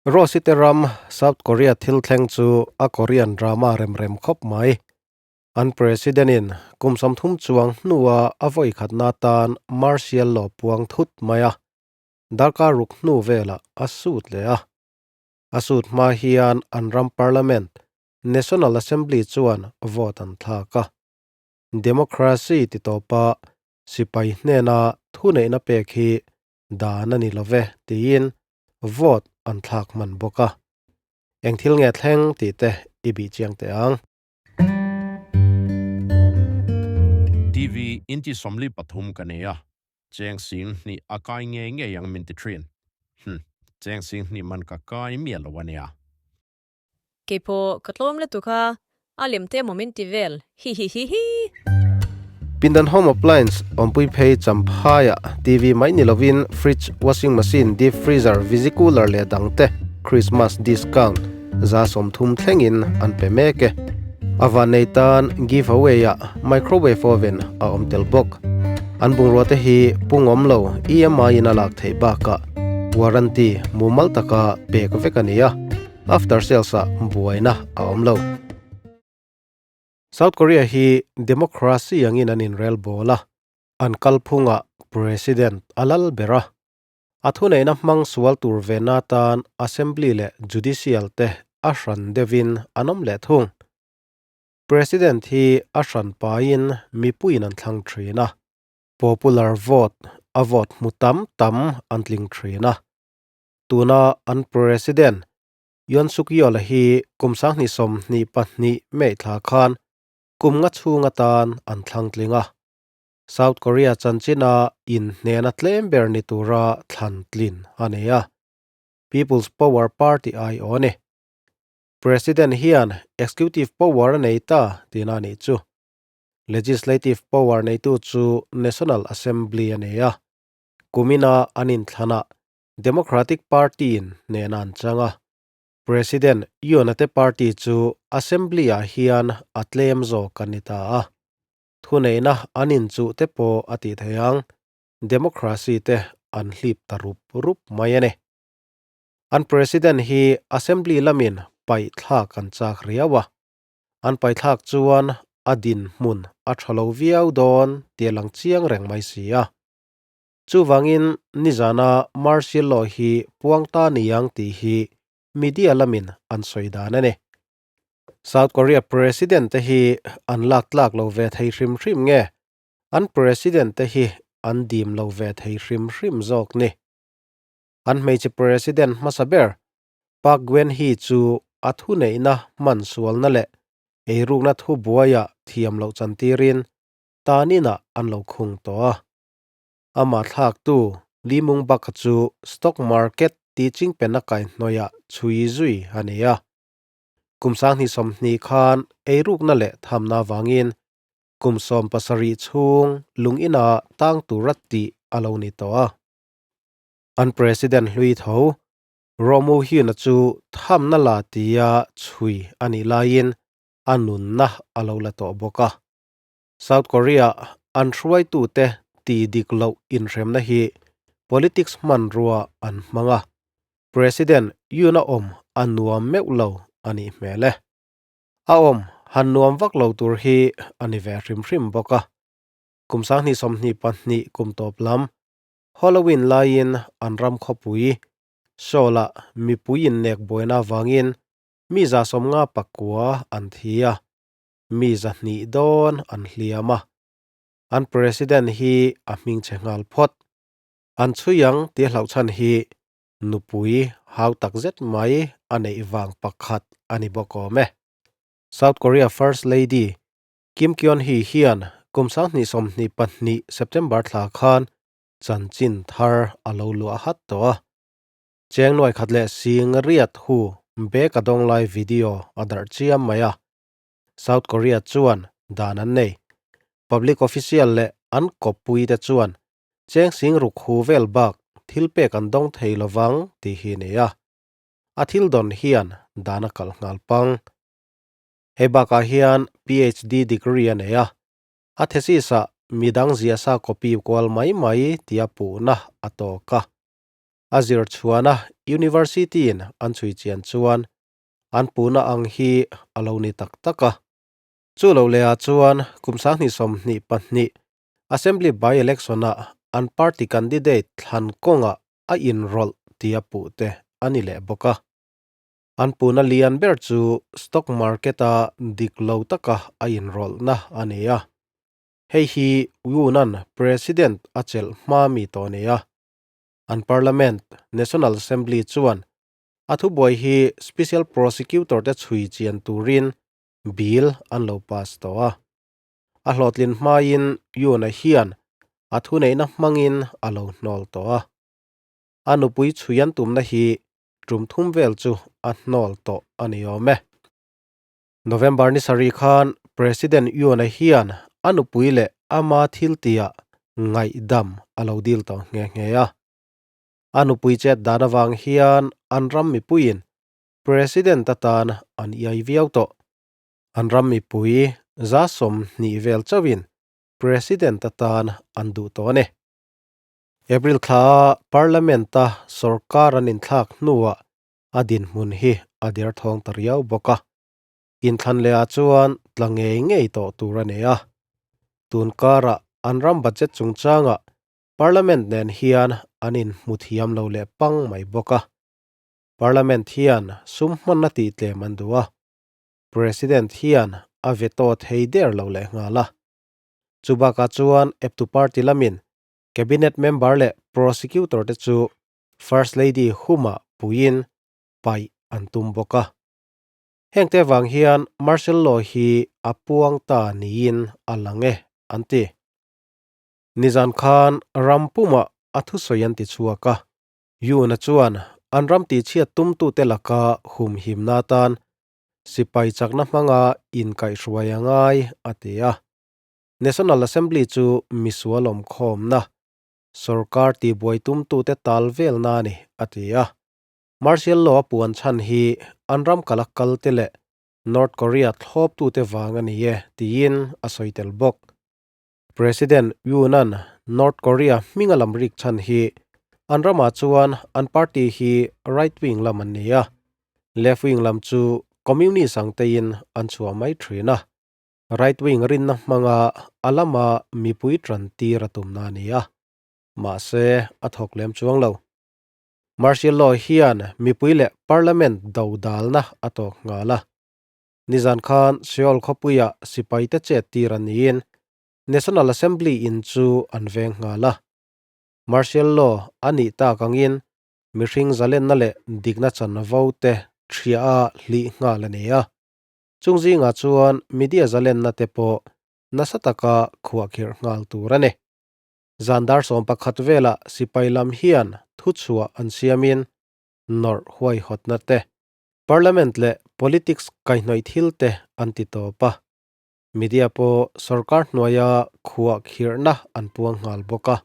Rose-i te ram South Korea thil thleng chu a Korean drama rem rem khawp mai. An President-in kum 30 chuang hnua a vawi khatna tan martial law puang thut mai a, darkar ruk hnu velah a sut leh a. A sut hma hian an ram Parliament, National Assembly chuan vote an thlak a. Democracy ti tawpa sipai hnena thuneihna pek hi dan a ni lo ve tiin vote an thlak hman bawk a. Eng thil nge thleng tih te i bih chiang teh ang. TV inti 43 ka nei a, cheng 2000 a kai ngei ngei ang min ti thin. Hm, cheng 2000 man ka kai miah lo a nia. Keipawh ka tlawm lutuk a, a lem te emaw min ti vel, hihihihi. Pindan Home Appliance awmpui phei Champhaiah TV mai ni lovin fridge, washing machine, deep freezer, visi cooler leh dangte Christmas discount 30% thlengin an pe mek e. A vannei tan give away ah microwave oven a awm tel bawk. An bungrua te hi pungawm lo EMI in a lak theih bakah warranty mumal taka pek vek a ni a. After sales ah buaina a awm lo. South Korea hi democracy angin an inrel bawl a, an kalphungah President a lal ber a. A thuneihna hmang sual tur vena tan Assembly leh Judicial te a hran deuhin an awm leh thung. President hi a hran pain mipuiin an thlang thin a. Popular vote a vote hmu tam tam an tling thin a. Tuna an President Yoon Suk Yeol-a hi kum 2022 May thla khan kum nga chhung atan an thlang tling a. South Korea chanchina inhnena tlem ber ni tura thlan tlin a nei a. People's Power Party ai aw a ni. President hian executive power a nei ta tihna a nih chu. Legislative power neitu chu National Assembly a nei a. Kumina an inthlanah Democratic Party-in hnehna an chang a, President Yoon-a te party chu Assembly-ah hian a tlem zawk a ni ta a. Thuneihna an inchuh te pawh a tih theih ang, democracy te an hlip ta rup rup mai a ni. An President hi Assembly lamin paih thlak an chak riau a, an paih thlak chuan a dinhmun a tha lo viau dawn tih a lang chiang reng mai si a. Chuvangin nizana martial law hi puang ta niang tih hi media lamin an sawi dan a ni. South Korea President te hi an lak tlak lo ve thei hrim hrim nge? An President te hi an dim lo ve thei hrim hrim zawk ni. An hmeichhe President hmasa ber Park Geun-hye chu a thuneihna hman sualna leh eirukna thubuaiah thiam loh chantirin taninah an lo khung tawh a. Amah thlaktu Lee Mung-bak-a chu stock market tih chingpen a kaihhnawihah chhui zui a ni a. Kum 2020 khan eirukna leh thamna avangin kum 17 chhung lung ina tang tura tih a lo ni tawh a. An president hlui tho Roh Moo-hyun-a chu thamna la tia chhui a nih laiin a nunna a lo la tawh bawk a. South Korea an hruaitute ti dik loh inhremna hi politics hmanrua an hmang a, President Yoon a awm a nuam meuh lo a nih hmel e. A awm han nuam vak lo tur hi a ni ve hrim hrim bawk a. Kum 2022 kum tawp lam Halloween laiin an ram khawpui Seoul-ah mipui innek buaina avangin mi 59 an thi a. Mi 200 dawn an hliam a, an President hi a hming chhe nghal phawt. An chhui ang tih a hlauh chhan hi nupui hau tak zet mai a neih vang pakhat a ni bawk awm e. South Korea First Lady Kim Keon-hee hian kum 2022 September thla khan chanchin thar a lo luah hat tawh a. Cheng nuai khat leh sing riat hu bag a dawng lai video a darh chiam mai a. South Korea chuan dan an nei. Public official leh an kawppui te chuan cheng sing ruk hu vel bak thil pek an dawng thei lovang tih hi nei a. A thil dawn hian dan a kalh nghal pang. Hei bakah hian PhD degree a nei a. A thesis ah midang ziahsa copy kual mai mai tia puhna a tawk a. A zir chhuana University-in an chhui chian chuan an puhna ang hi a lo ni tak tak a. Chu lo lehah chuan kum 2022 Assembly by-election-ah an party candidate thlan kawngah a inrawlh tia puh te a ni leh bawk a. An puhna lian ber chu stock market-a dik lo taka a inrawlhna a ni a. Hei hi Yoon-a'n President a chelh hma mi tawh a ni a. An Parliament, National Assembly, chuan a thubuai hi Special Prosecutor te chhui chian turin bill an lo pass tawh a. A hlawhtlin hmain Yoon-a hian a thuneihna hmangin a lo hnawl tawh a. A nupui chhui an tumna hi tum thum vel chu a hnawl tawh a ni awm e. November ni sarih khan President Yoon-a hian a nupui leh ama thiltihah ngaihdam a lo dil tawh nghe nghe a. A nupui chet dan avang hian an ram mipuiin President atan an iai viau tawh. An ram mipui 20% vel chauhin President atan an duh tawh a ni. April thla Parliament-a sorkar an inthlak hnuah a dinhmun hi a derthawng ta riau bawk a. Inthlan lehah chuan tla ngei ngei tawh tur a nei a. Tun karah an ram budget chungchangah Parliament nen hian an inhmu thiam lo leh pang mai bawk a. Parliament hian sum hmanna tih tlem an duh a, President hian a veto thei der lo leh nghal a. Chubakah chuan eptu party lamin Cabinet member leh Prosecutor te chu First Lady humah puiin paih an tum bawk a. Hengte vang hian Martial Law hi a puang ta niin a lang e, an ti. Nizan khan ram pumah a thusawi an ti chhuak a. Yoon-a chuan an ram tihchhiat tumtute laka humhimna atan sipai chakna hmanga inkaihhruai a ngai, a ti a. National Assembly chu misual awmkhawmna, sorkar tihbuai tumtute tal velna a ni, a ti a. Martial Law a puan chhan hi an ram kala kalte leh North Korea thlawptute vang a ni e, tiin a sawi tel bawk. President Yoon-a'n North Korea hminga lam rik chhan hi an ramah chuan an party hi right wing lam an ni a, left wing lam chu communist ang tein an chhuah mai thin a, right wing rinna hmanga a lama mipui tan tir a tumna a ni a, mahse a thawk lem chuang lo. Martial law hian mipui leh parliament dodalna a tawk nghal a. Nizan khan Seoul khawpuia sipaite chet tir an niin National Assembly in chu an veng nghal a. Martial law a nih tak angin mihring zalenna leh dikna chanvo te thria a hlih nghal a ni a. Chung zingah chuan media zalenna te pawh nasa taka khuahkhirh nghal tur a ni. Zan dar 11 velah sipai lam hian thuchhuah an siamin nawrh huaihawtna te, Parliament leh politics kaihhnawih thil te an ti tawp a. Media pawh sorkar hnuaia khuah khirhna an puang nghal bawk a.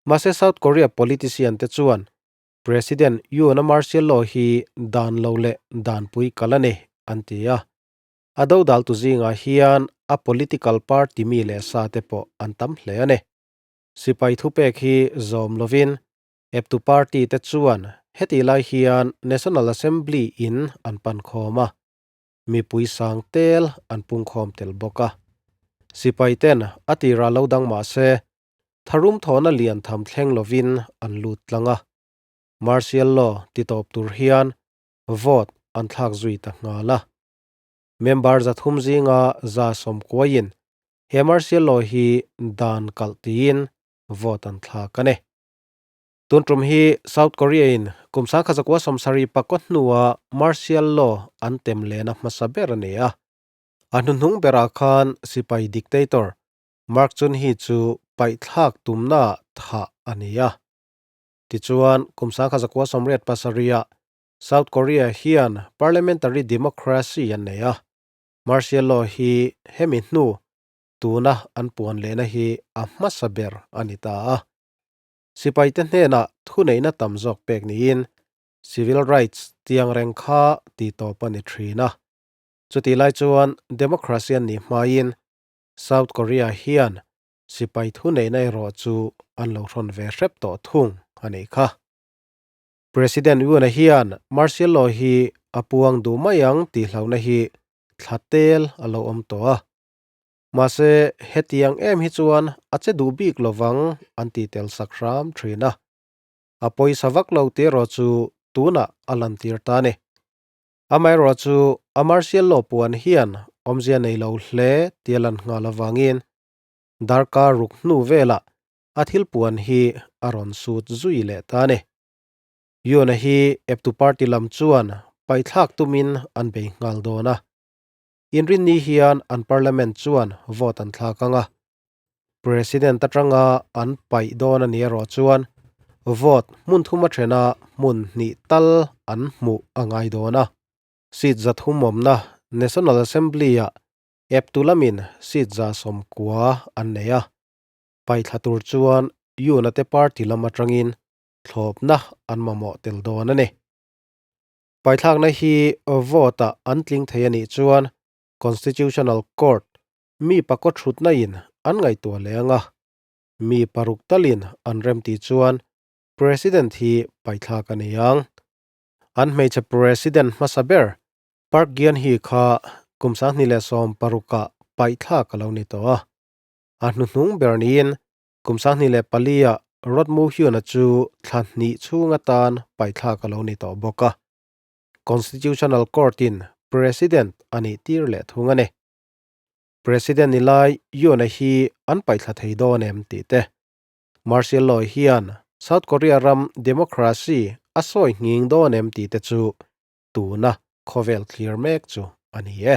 Mahse South Korea politician te chuan President Yoon-a martial law hi dan lo leh danpui kal a ni an ti a. A dodaltu zingah hian a political party mi leh sa te pawh an tam hle a ni. Sipai thupek hi zawm lovin Eptu party te chuan hetih lai hian National Assembly in an pan khawm a, mipui sang tel an pungkhawm tel bawk a. Sipai ten a tirah lo dang mah se, tharum thawhna lian tham thleng lovin an lut tlang a. Martial law ti tawp tur hian vote an thlak zui ta nghal a. Member 300 zinga 190 in he martial law hi dan kalh tiin vote an thlak a ni. Tun tum hi South Korea in kum 1974 hnua martial law an tem lehna hmasa ber a ni a. A hnuhnung berah khan sipai dictator Mark Chun-hee chu paihthlak tumnaah thah a ni a. Tichuan, kum 1987 South Korea hian parliamentary democracy an nei a. Martial law hi hemi hnu tuna an puan lehna hi a hmasa ber a ni ta a. Sipaite hnenah thuneihna tam zawk pek niin civil rights tiang reng kha ti tawp a ni thin a. Chutih lai chuan democracy an nih hmain South Korea hian sipai thuneihna erawh chu an lo hrawn ve hrep tawh thung a nih kha. President Yoon-a hian martial law hi a puang duh mai ang tih hlauhna hi thla tel a lo awm tawh a. Mahse, hetiang em hi chuan a che duh bik lovang an tih tel sak hram thin a. A pawisa vak lo tih erawh chu tunah a lantir ta a ni. Amaherawh chu a martial law puan hian awmzia nei lo hle tih a lan nghal avangin darkar ruk hnu velah a thil puan hi a rawn sut zui leh ta a ni. Yoon-a hi eptu party lam chuan paihthlak tumin an bei nghal dawn a. Inrinni hian an parliament chuan vote an thlak ang a. President atanga an paih dawn a ni erawh chuan vote hmun thum a thena hmun hnih tal an hmuh a ngai dawn a. Seat 300 awmna National Assembly-ah eptu lamin seat 190 an nei a. Paihthla tur chuan Yoon-a te party lam atangin thlawpna an mamawh tel dawn a ni. Paithlakna hi vote-ah an tling thei a nih chuan Constitutional Court mi pakaw thutna in an ngaihtuah leh ang a, mi paruk talin an remti chuan President hi paithlak a ni ang. An hmeichhe President hmasa ber Park Geun-hye kha kum 2016 ah paithlak a lo ni tawh a, a hnuhnung ber niin Kum 2004 ah Rod Mu-hyun-a chu thla hnih chhung atan paithlak a lo ni tawh bawk a. Constitutional Court-in President a nih tir leh thung a ni. President ni lai Yoon-a hi an paihthla thei dawn em tih te. Martial Law hian South Korea ram democracy a sawi nghing dawn em tih te chu tuna khawvel thlir mek chu a ni e.